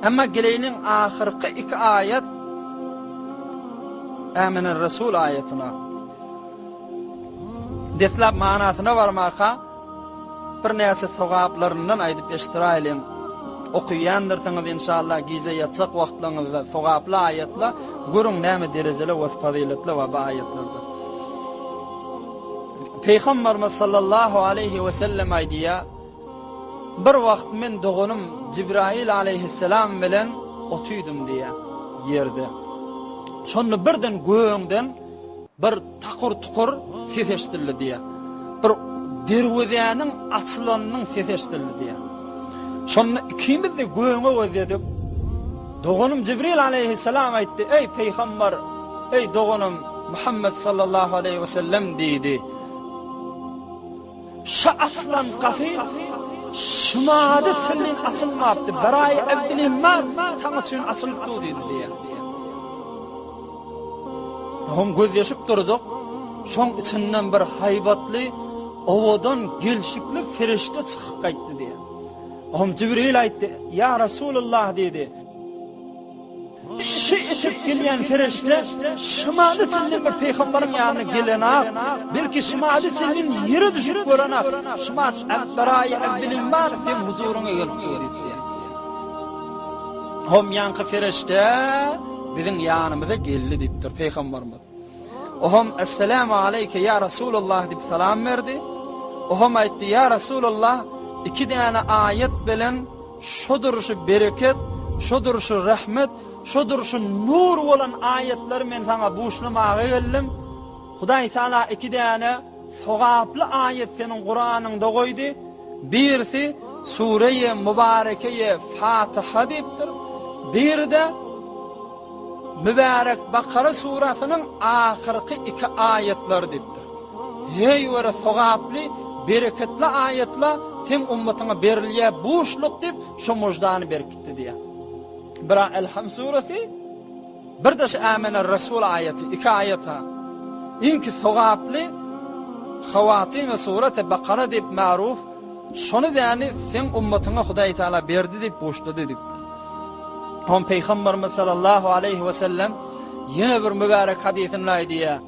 Emma geleýliň ahyrky iki aýat Ämener Resul aýatyna. Deslap manasyna barmaka birnäçe sogaplaryndan aýdyp eşdiräýliň. Okaýandyrsyňyz inşallah gije ýatjak wagtlaryňyzda sogaply aýatla görüň näme derejeli we fazyletli bar bu aýatlarda. Pygamberimiz sallallahu aleýhi we sellem aýdýar, Bir wagt men doganym Jibrail aleýhissalam bilen otydym diýýär, ýerde. Şonda birden gögden bir takyr-tukur ses eşidildi diýýär. Bir derwezäniň açylanynyň sesi eşidildi diýýär. Şonda ikimiz-de göge göz edip, doganym Jibril aleýhissalam aýtdy, Eý, pygamber, eý, doganym Muhammet sallallahu aleýhi wesellem diýdi. Şu açylan gapy şumada çenli açylmapdy, bir aý äwwelin-bar saň üçin açylyp dur diýdi diýýär. Soň gözleşip durduk, şoň içinden bir haýbatly, owadan, gelşikli perişde çykyp gaýtdy diýýär. Oňa Jibril aýtdy, Ýa Resulallah diýdi. Şy etip gelýän perişde şymada çenli bir pygambaryň ýanyna gelenak, belki şymada çenli ýere düşüp görenak, şymat äbberaýy äbbilimbar seň huzuryňa gelip dur diýipdi. Hom ýaňky perişde biziň ýanymyza geldi diýipdir pygambarymyz. Ohom Esselamu aleýke ýa Resulallah diýip salam berdi. Ohom aýtdy, Ýa Resulallah, iki däne aýat bilen Şodur şu bereket, şodur şu rahmet, şodur şu nur bolan aýatlary men saňa buşlamaga geldim. Hudaý Taala iki däne sogaply aýat seniň Kuranyňda goýdy. Birisi Sureýe Mübarekeýe Fatiha diýipdir. Biri-de Mübärek Bakara surasynyň ahyrky iki aýatlary diýipdir. Heý were sogaply, bereketli aýatla seň ummatyňa berilýär buşluk diýip şo muždany berip gitdi diýýär. Bira Elham surasy, bir-de şu Amener Resul aýaty, iki aýat-a. Iňki sogaply Hawatymy surate Bakara diýip maruf, şony däni seň ummatyňa Hudaý Taala berdi diýip buşlady diýipdir. Hom Pygamberimiz sallallahu aleýhi we sellem ýene bir mübärek hadysynda aýdýar.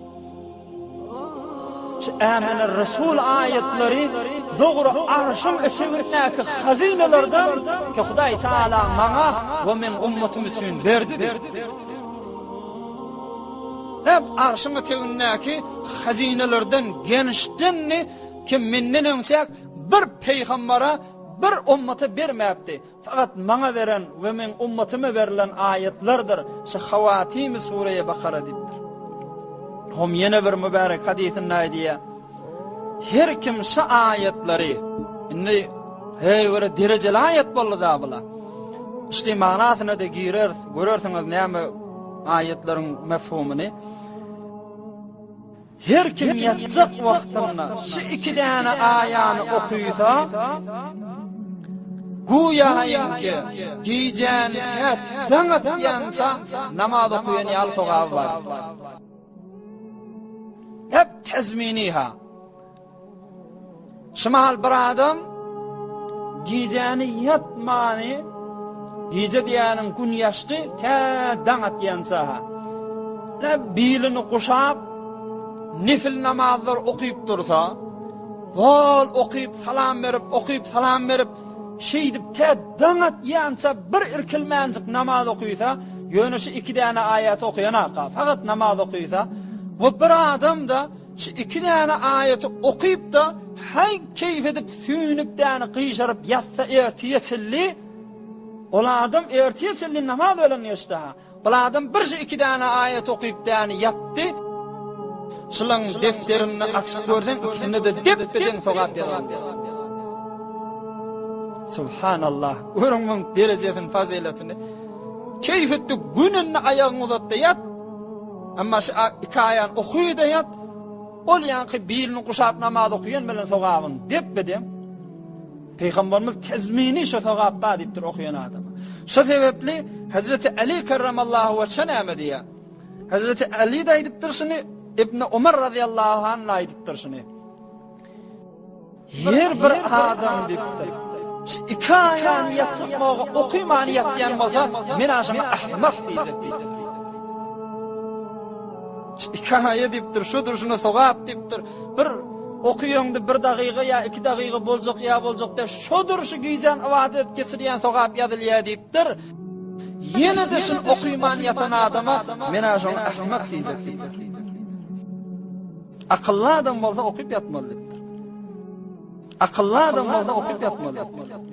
Şu Ämener Resul aýatlary dogry arşyň etegindäki hazynalardan ki Hudaý Taala maňa we meň ummatym üçin berdi diýip. Hep arşyň etegindäki hazynalardan genişdendi ki menden öňçäk bir peýgambara bir ummata bermäpdi. Fakat maňa beren we meň ummatyma berlen aýatlardyr, şu Hawatimi sureýe Bakara diýipdir. Hom ýene bir mübärek hadysynda aýdýar. Her kim şu aýatlary indi heý bir derejeli aýat boldy da bula. İşte manasyna da girer, görersiňiz näme aýatlaryň mefhumyny. Her kim ýatjak wagtynda şu iki däne aýany okysa, güýäýinki gijäni tä daň atýança namaz okaýan ýaly sogaby bar. Hep tezmini-ha. Şu mahal bir adam gijäni ýatmany, gije diýýäniň gün ýaşdy, tä daň atýança-ha, bilini guşap, nefil namazlar okyp dursa, zol okyp, salam berip, okyp, salam berip, şeýdip tä daň atýança bir irkilmänjik namaz okysa, ýöne şu iki däne aýaty okaýanaka, fakat namaz okysa, we bir adam-da Şu iki däne aýaty okyp-da, haý keýp edip süýnüp däne gyşaryp ýatsa ertire çenli, ol adam ertire çenli namaz bilen geçdi-ha. Bul adam bir şu iki däne aýaty okyp däne ýatdy, şulaň defterini açyp görseň ikisinde-de depbe-deň sogap ýazan diýýär. Subhanallah, görüň muň derejesini, fazylatyny. Keýp etdi, gününde aýagyňy uzat-da ýat. Emma şu iki aýany oky-da ýat, ol ýaňky bilini guşap namaz okaýan bilen sogabyň depbe-deň. Pygamberimiz tezmini şu sogap bar diýipdir okaýan adama. Şu sebäpli Hazreti Ali kerremallahu weçhe näme diýýär? Hazreti Ali de aýdypdyr şuny, Ibn Umar razyýallahu anh aýdypdyr şuny. Her bir adam diýipdir. Şu iki aýany ýatjak moga okymany ýatýan bolsa, men aşaňa ahmak diýjek diýipdir. Şu iki aýa diýipdir, şu durşuna sogap diýipdir. Bir okyýaňda bir dagyga ýa iki dagyga boljak ýa boljak däl, şo durşy gijän ybadat geçirýän sogap ýazylýar diýipdir. Ýene-de şuny okyman ýatan adama men aşaňa ahmak diýjek diýipdir. Akylly adam bolsa okyp ýatmaly diýipdir. Akylly adam bolsa okyp ýatmaly.